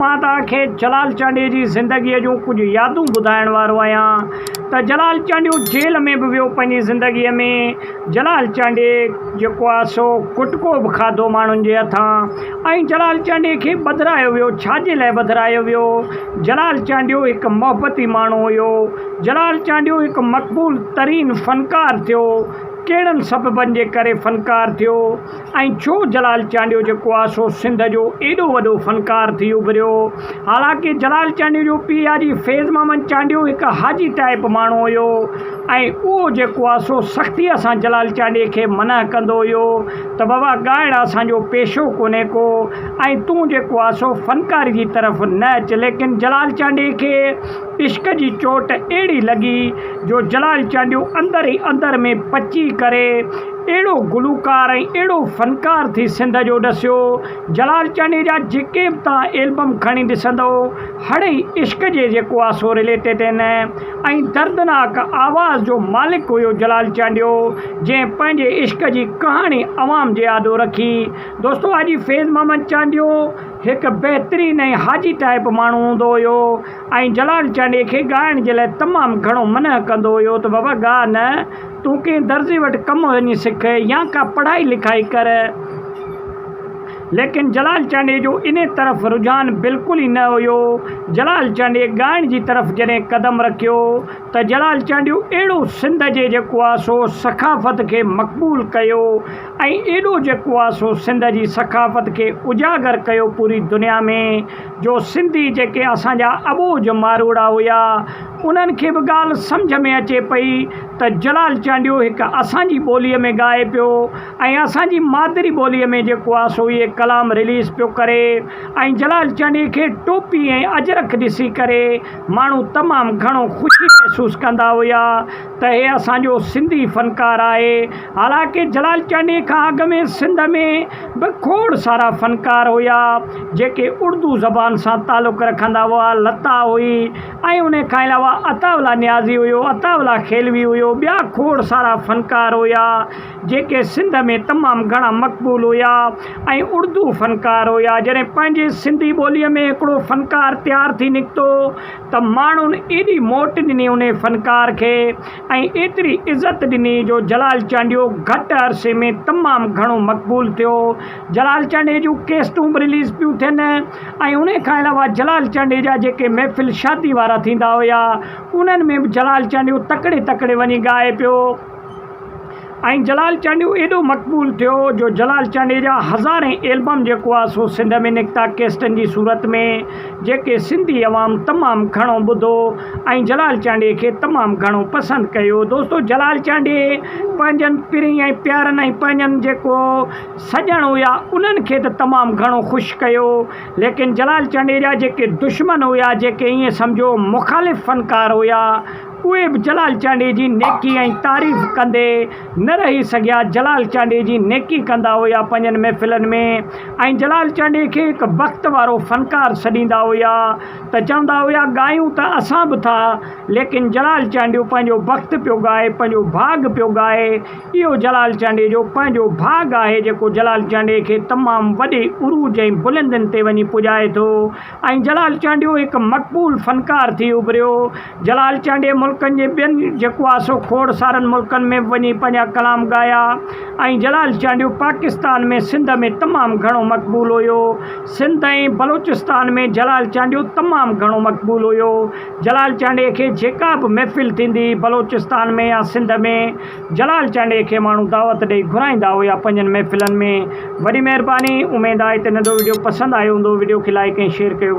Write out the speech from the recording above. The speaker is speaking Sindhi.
مان توهان کي جلال چانڊيي جي زندگيء جون ڪجهه يادون ٻڌائڻ وارو آهيان ته جلال چانڊيو جيل ۾ به ويو پنهنجي زندگيء ۾ جلال چانڊيي جيڪو آهي سو ڪٽڪو به کاڌو ماڻهن جي هٿان ۽ جلال چانڊيي کي ٻڌرايو ويو ڇا جي لاء ٻڌرايو ويو جلال چانڊيو هڪ محبتي ماڻهو هيو جلال چانڊيو هڪ مقبول ترين فنڪار ٿيو ڪهڙن سببن جي ڪري فنڪار ٿيو ۽ ڇو جلال چانڊيو جيڪو آ سو سنڌ جو ايڏو وڏو فنڪار ٿي اڀريو. حالانڪه جلال چانڊيو جو پيء حاجي فيض محمد چانڊيو هڪ حاجي ٽائيپ ماڻهو هيو ۽ اهو جيڪو آ سو سختيء سان جلال چانڊيي کي منع ڪندو هيو ته بابا ڳائڻ اسان جو پيشو ڪونهي ڪو ۽ تون جيڪو آ سو فنڪاري جي طرف نه اچ ليڪن جلال چانڊيي کي عشق جي چوٽ اهڙي لڳي جو جلال چانڊيو اندر ئي اندر ۾ پچي ڪري اهڙو گلوڪار ۽ اهڙو فنڪار ٿي سنڌ جو ڏسيو. جلال چانڊيي جا جيڪي به توهان ايلبم کڻي ڏسندؤ هڙئي عشق جي جيڪو آ سو رليٽيڊ آهن ۽ دردناڪ آواز جو مالڪ هيو جلال چانڊيو جنهن پنهنجي عشق جي ڪهاڻي عوام جي آڏو رکي. دوستو حاجي فيض محمد چانڊيو هڪ بهترين ۽ حاجي ٽائيپ ماڻهو هوندو هيو ۽ جلال چانڊيي کي ڳائڻ جي لاء تمام گهڻو منع ڪندو هيو ته بابا ڳاء نه تون ڪنهن درزي وٽ ڪم وڃي سک يا ڪا پڙهائي لکائي ڪر. ليڪن جلال چانڊيي جو انهي طرف رجحان بلڪل ئي نه هيو. جلال چانڊيي ڳائڻ جي طرف جڏهن قدم رکيو ته جلال چانڊيو اهڙو سنڌ جي جيڪو آ سو ثقافت کي مقبول ڪيو ۽ ايڏو جيڪو آ سو سنڌ جي ثقافت کي اجاگر ڪيو پوري دنيا ۾ جو سنڌي جيڪي اسان جا اٻوجهه ماروئڙا هيا انهن کي به ڳالهه سمجهه ۾ اچي پئي ته جلال چانڊيو هڪ اسان جي ٻوليء ۾ ڳائي پيو ۽ اسان جي مادري ٻوليء ۾ جيڪو آ سو اهي ڪلام رليز پيو ڪري ۽ جلال چانڊيي کي ٽوپي ۽ اجرڪ ڏسي ڪري ماڻهو تمام گهڻو خوشي محسوس ڪندا هيا ته هي اسان جو سنڌي فنڪار آهي. حالانڪه جلال چانڊيي کان اڳ ۾ سنڌ ۾ به کوڙ سارا فنڪار هيا جيڪي اردو زبان سان تعلق رکندا هئا لتا هئي ۽ ان کان علاوه عطاء الله نيازي هيو عطاء الله خيلوي هيو ٻيا کوڙ سارا فنڪار هيا جيڪي سنڌ ۾ تمام گهڻا مقبول هيا ۽ اردو فنڪار هيا جڏهن پنهنجي سنڌي ٻوليء ۾ هڪڙو فنڪار تيار ٿي نڪتو ته ماڻهن ايڏي موٽ ڏني انهي فنڪار کي ۽ ايتري عزت ڏني جو جلال چانڊيو گهٽ عرصي ۾ تمام گهڻو مقبول ٿيو. جلال چانڊيي جون ڪيسٽون به رليز پيون ٿين ۽ انهي کان علاوه جلال چانڊيي جا جيڪي محفل شادي وارا ٿيندا هيا انهن ۾ به جلال چانڊيو تڪڙي تڪڙي وڃي ڳائي پيو. ۽ جلال چانڊيو ايڏو مقبول ٿيو جو جلال چانڊيي جا هزارين ايلبم جيڪو آ سو سنڌ ۾ نڪتا ڪيسٽن جي صورت ۾ جيڪي سنڌي عوام تمام گهڻو ٻڌو ۽ جلال چانڊيي کي تمام گهڻو پسند ڪيو دوستو جلال چانڊيي پنهنجن پرين ۽ پيارن ۽ پنهنجن جيڪو سڄڻ هيا انهن کي ته تمام گهڻو خوش ڪيو ليڪن جلال چانڊيي جا جيڪي دشمن هيا جيڪي ائين سمجهو مخالف فنڪار هيا اهي به جلال چانڊيي جي نيڪي ۽ تعريف ڪندي نه رهي سگهيا. جلال چانڊيي جي نيڪي ڪندا هيا پنهنجن محفلن ۾ ۽ جلال چانڊيي کي هڪ بخت وارو فنڪار سڏيندا هيا ته چوندا هيا ڳايون ته اسان به ٿا ليڪن جلال چانڊيو پنهنجو بخت پيو ڳائي پنهنجو ڀاڳ پيو ڳائي اهو جلال چانڊيي جو پنهنجو ڀاڳ آهي جيڪو جلال چانڊيي کي تمام وڏي عروج ۽ بلندين تي وڃي پڄائي ٿو ۽ جلال چانڊيو هڪ مقبول فنڪار ٿي اڀريو. جلال چانڊيي ملڪن جي ٻين جيڪو آ سو کوڙ سارن ملڪن ۾ به وڃي پنهنجا ڪلام ڳايا ۽ جلال چانڊيو پاڪستان ۾ سنڌ ۾ تمام گهڻو مقبول هيو. سنڌ ۽ بلوچستان ۾ جلال چانڊيو تمام گهڻو مقبول هيو. جلال چانڊيي کي جيڪا به محفل ٿيندي بلوچستان ۾ يا سنڌ ۾ جلال چانڊيي کي ماڻهو دعوت ڏئي گهرائيندا هيا پنهنجن محفلن ۾. وڏي مهرباني اميد آهي ته ننڍو وڊيو پسند آيو هوندو وڊيو کي لائيڪ ۽ شيئر ڪيو.